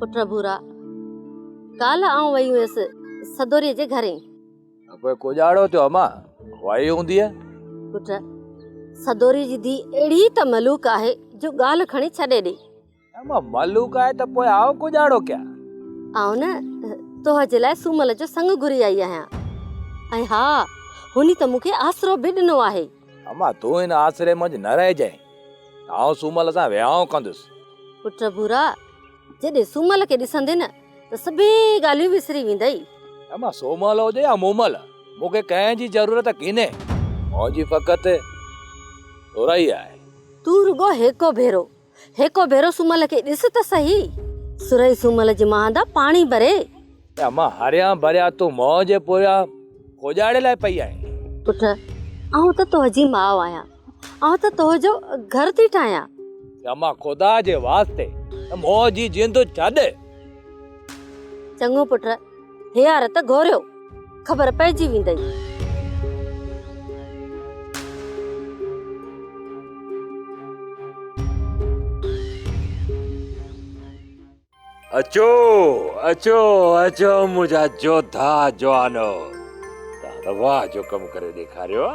پٽ ڀورا، ڪالهه آئون وئي هيس سدوريء جي گهرين. ته پوء ڪوڄاڙو ٿيو امان، وائي هونديء. پٽ، سدوريء جي ڌيء اهڙي ته ملوڪ آهي جو ڳالهه کڻي ڇڏي ڏي. امان، ملوڪ آهي ته پوء آئون ڪوڄاڙو ڪيان؟ آئون نه توهه جي لاء سومل جو سڱ گهري آئي آهيان ۽ ها، هن ته مون کي آسرو به ڏنو آهي. امان، تون هن آسري منجهه نه رهجانء، آئون سومل سان وهانء ڪندس. پٽ ڀورا، جڏهن سومل کي ڏسندين نه ته سڀيئي ڳالهيون وسري ويندئي. اما سومل هجي يا مومل، مون کي ڪنهن جي ضرورت ڪينهي. منهنجي فقط سرهي آهي. تون رڳو هيڪو ڀيرو، هيڪو ڀيرو سومل کي ڏس ته سهي. سرهي سومل جي مهاندا پاڻي ڀري. اما هريان ڀريان تون منهن جي پويان کوڄاڙي لاء پئي آهين. پٽ، آئون ته تنهنجي ماء آهيان. آئون ته تو جو گهر ٿي ٺاهيان. اما خدا جي واسطي منهن جي جند ڇڏ. چڱو پٽ، هينئر ته گهوريو، خبر پئجي ويندئي. اچو اچو اچو منهنجا جوڌا جوانو، توهان ته واهه جو ڪم ڪري ڏيکاريو آ،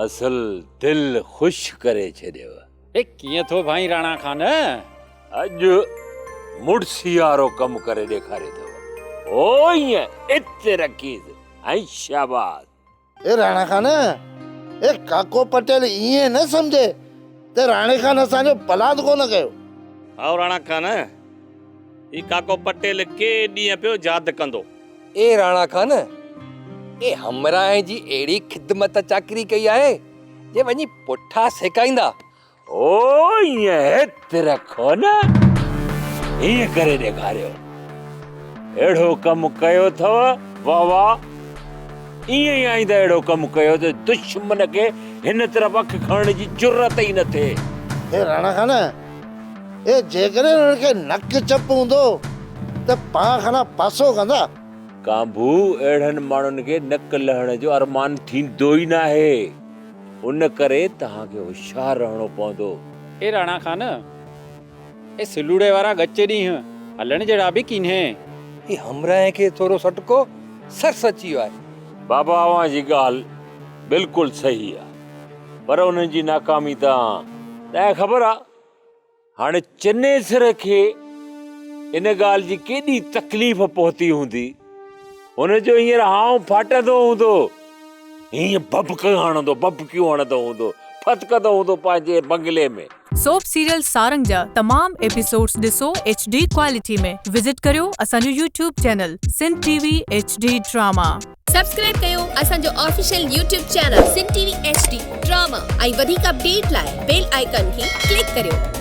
اصل دل خوش ڪري ڇڏيو. هي ڪيئن ٿو ڀائين راڻا خان؟ اڄ مڙسي وارو ڪم ڪري ڏيکاريو اٿو. هو ائين ات رکيس ۽ شاباس. اي راڻا خان، اي ڪاڪو پٽيل ائين نه سمجهي ته راڻي خان اسان جو پلاند ڪونه ڪيو. هائو راڻا خان، هي ڪاڪو پٽيل ڪي ڏينهن پيو جاد ڪندو. اي راڻا خان، اي همراهه جي اهڙي خدمت چاڪري ڪئي آهي جي وڃي پٺا سيڪائيندا. او ائين هت رکو نه، ائين ڪري ڏيکاريو. اهڙو ڪم ڪيو اٿو، واه واه. ائين ئي آئنده اهڙو ڪم ڪيو ته دشمن کي هن طرف اک کڻڻ جي جرئت ئي نه ٿئي. اي راڻا خان، اي جيڪڏهن انهن کي نڪ چپ هوندو ته پان کان پاسو ڪندا. ڪانڀو، اهڙن ماڻهن کي نڪ لهڻ جو ارمان ٿيندو ئي ناهي. ان ڪري توهان کي هوشيار رهڻو پوندو. اي راڻا خان، اي سلوڙي وارا ڳچ ڏينهن هلڻ جهڙا به ڪينهي. هي همراهه کي ٿورو سٽڪو سرس اچي ويو آهي. بابا اوهان جي ڳالهه بلڪل صحيح آ پر انهن جي ناڪامي تان ته خبر آ. هاڻي چنيسر کي ان ڳالهه جي ڪيڏي تڪليف پهتي هوندي. هن جو هينئر هانء ڦاٽندو هوندو. هيئن ڀڀڪيون هڻندو، ڀڀڪيون هڻندو هوندو، ڦٿڪندو هوندو پنهنجي بنگلي ۾. سوپ سيريل سارنگ جا تمام ايپيسوڊس ڏسو ايڇ ڊي ڪوالٽي ۾ وزٽ ڪريو اسان جو YouTube channel Sindh T V H D drama. Subscribe ڪيو اسان جو official YouTube channel Sindh T V H D drama ۽ وڌيڪ اپڊيٽ لاء بيل آئيڪان کي ڪلڪ ڪريو.